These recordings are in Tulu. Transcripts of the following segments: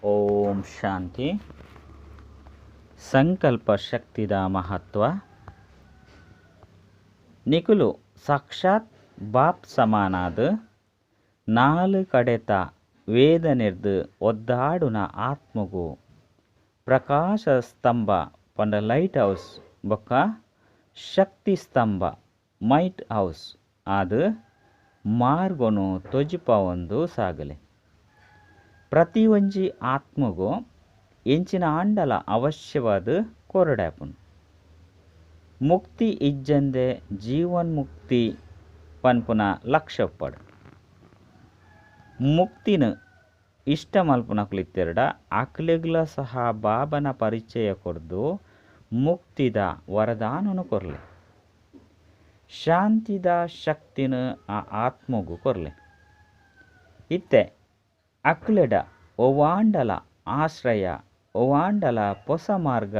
ಓಂ ಶಾಂತಿ. ಸಂಕಲ್ಪ ಶಕ್ತಿದ ಮಹತ್ವ. ನಿಕುಲು ಸಾಕ್ಷಾತ್ ಬಾಪ್ ಸಮಾನಾದ್ ನಾಲ್ ಕಡೆತ ವೇದನೆರ್ದ್ ಒದ್ದಾಡುನ ಆತ್ಮಗು ಪ್ರಕಾಶ ಸ್ತಂಭ ಪಂಡ ಲೈಟ್ ಹೌಸ್ ಬೊಕ್ಕ ಶಕ್ತಿ ಸ್ತಂಭ ಮೈಟ್ ಹೌಸ್ ಆದ್ ಮಾರ್ಗೊನು ತೊಜಿಪವೊಂದು ಸಾಗಲೆ. ಪ್ರತಿಯೊಂಜಿ ಆತ್ಮಗು ಎಂಚಿನ ಆಂಡಲ ಅವಶ್ಯವಾದ ಕೊರಡಾಪುಂಡು. ಮುಕ್ತಿ ಇಜ್ಜಂದೆ ಜೀವನ್ಮುಕ್ತಿ ಪನ್ಪುನ ಲಕ್ಷ್ಯ ಉಪ್ಪಡ್. ಮುಕ್ತಿನ ಇಷ್ಟ ಮಲ್ಪುನಕುಲು ಇತ್ತೆರ್ಡ ಅಕ್ಲೆಗ್ಲ ಸಹ ಬಾಬನ ಪರಿಚಯ ಕೊರ್ದು ಮುಕ್ತಿದ ವರದಾನನು ಕೊರ್ಲೆ. ಶಾಂತಿದ ಶಕ್ತಿನ ಆ ಆತ್ಮಗು ಕೊರ್ಲೆ. ಇತ್ತೆ ಅಕ್ಲೆಡ ಒವಾಂಡಲ ಆಶ್ರಯ ಒವಾಂಡಲ ಪೊಸ ಮಾರ್ಗ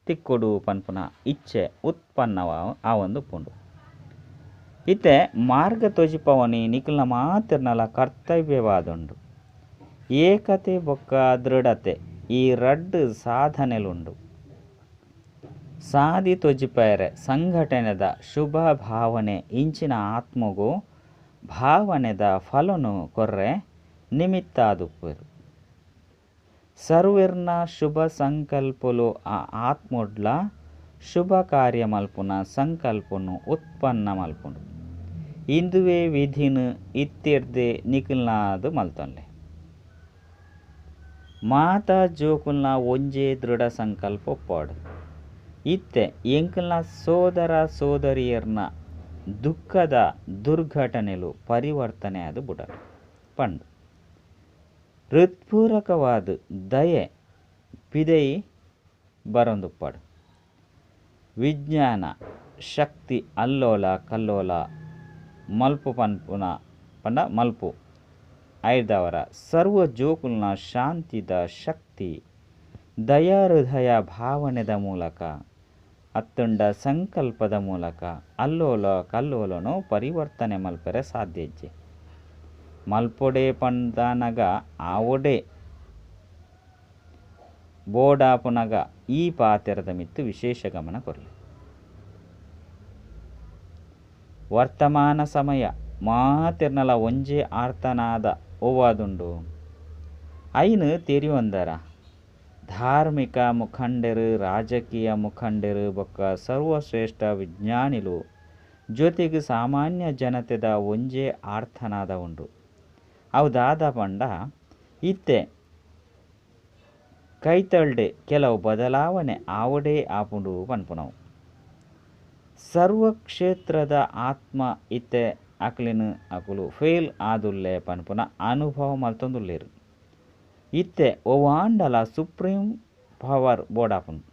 ತಿಕ್ಕೊಡು ಪನ್ಪುನ ಇಚ್ಛೆ ಉತ್ಪನ್ನವ ಆವೊಂದುಪ್ಪುಂಡು. ಇತ್ತೆ ಮಾರ್ಗ ತೊಜಿಪವನಿ ನಿಕಲ್ನ ಮಾತಿರ್ನಲ ಕರ್ತವ್ಯವಾದುಂಡು. ಏಕತೆ ಬೊಕ್ಕ ದೃಢತೆ ಈ ರಡ್ಡ್ ಸಾಧನೆಲುಂಡು. ಸಾದಿ ತೊಜಿಪೆರೆ ಸಂಘಟನೆದ ಶುಭ ಭಾವನೆ ಇಂಚಿನ ಆತ್ಮಗು ಭಾವನೆದ ಫಲನು ಕೊರ್ರೆ ನಿಮಿತ್ತಾದುಪ್ಪೆರ್. ಸರ್ವೆರ್ನ ಶುಭ ಸಂಕಲ್ಪಲು ಆ ಆತ್ಮಡ್ಲ ಶುಭ ಕಾರ್ಯ ಮಲ್ಪುನ ಸಂಕಲ್ಪನು ಉತ್ಪನ್ನ ಮಲ್ಪುಂಡು. ಇಂದುವೆ ವಿಧಿನ ಇತ್ತೆರ್ದೆ ನಿಕಲ್ನಾದ್ ಮಲ್ತೊನ್ಲೆ. ಮಾತಾ ಜೋಕುಲ್ನ ಒಂಜೇ ದೃಢ ಸಂಕಲ್ಪ ಉಪ್ಪಾಡು. ಇತ್ತೆ ಎಂಕಲ್ನ ಸೋದರ ಸೋದರಿಯರ್ನ ದುಃಖದ ದುರ್ಘಟನೆಲು ಪರಿವರ್ತನೆ ಆದ್ ಬುಡಡ್ ಪಂಡ್. ಹೃತ್ಪೂರ್ವಕವಾದ ದಯೆ ಪಿದೈ ಬರೊಂದುಪ್ಪಡ್. ವಿಜ್ಞಾನ ಶಕ್ತಿ ಅಲ್ಲೋಲ ಕಲ್ಲೋಲ ಮಲ್ಪು ಪನ್ಪುನ ಪಂಡ ಮಲ್ಪು ಐರ್ದಾವರ ಸರ್ವ ಜೋಕುಲ್ನ ಶಾಂತಿದ ಶಕ್ತಿ ದಯಾಹೃದಯ ಭಾವನೆದ ಮೂಲಕ ಅತ್ತುಂಡ ಸಂಕಲ್ಪದ ಮೂಲಕ ಅಲ್ಲೋಲ ಕಲ್ಲೋಲನು ಪರಿವರ್ತನೆ ಮಲ್ಪೆರೆ ಸಾಧ್ಯ ಇಜ್ಜೆ. ಮಲ್ಪೊಡೆ ಪಂದಾನಗ ಆವೊಡೆ ಬೋಡಾಪುನಗ ಈ ಪಾತೆರದ ಮಿತ್ತ್ ವಿಶೇಷ ಗಮನ ಕೊರ್ಲೆ. ವರ್ತಮಾನ ಸಮಯ ಮಾತಿರ್ನಲ ಒಂಜೇ ಆರ್ತನಾದ ಒವ್ವಾದುಂಡು ಐನ್ ತೆರಿಯೊಂದರ ಧಾರ್ಮಿಕ ಮುಖಂಡೆರು ರಾಜಕೀಯ ಮುಖಂಡೆರು ಬೊಕ್ಕ ಸರ್ವಶ್ರೇಷ್ಠ ವಿಜ್ಞಾನಿಲು ಜೊತೆಗೆ ಸಾಮಾನ್ಯ ಜನತೆದ ಒಂಜೇ ಆರ್ತನಾದ ಉಂಡು. ಅವು ದಾದ ಪಂಡ ಇತ್ತೆ ಕೈತಲ್ಡೆ ಕೆಲವು ಬದಲಾವಣೆ ಆವೊಡೇ ಆಪುಂಡು ಪನ್ಪುನವು. ಸರ್ವ ಕ್ಷೇತ್ರದ ಆತ್ಮ ಇತ್ತೆ ಅಕ್ಲೆನ್ ಅಕುಲು ಫೇಲ್ ಆದುಲ್ಲೆ ಪನ್ಪುನ ಅನುಭವ ಮಲ್ತೊಂದುಲ್ಲೆರ್. ಇತ್ತೆ ಒವಾಂಡಲ ಸುಪ್ರೀಂ ಪವರ್ ಬೋಡಾಪುಂಡು.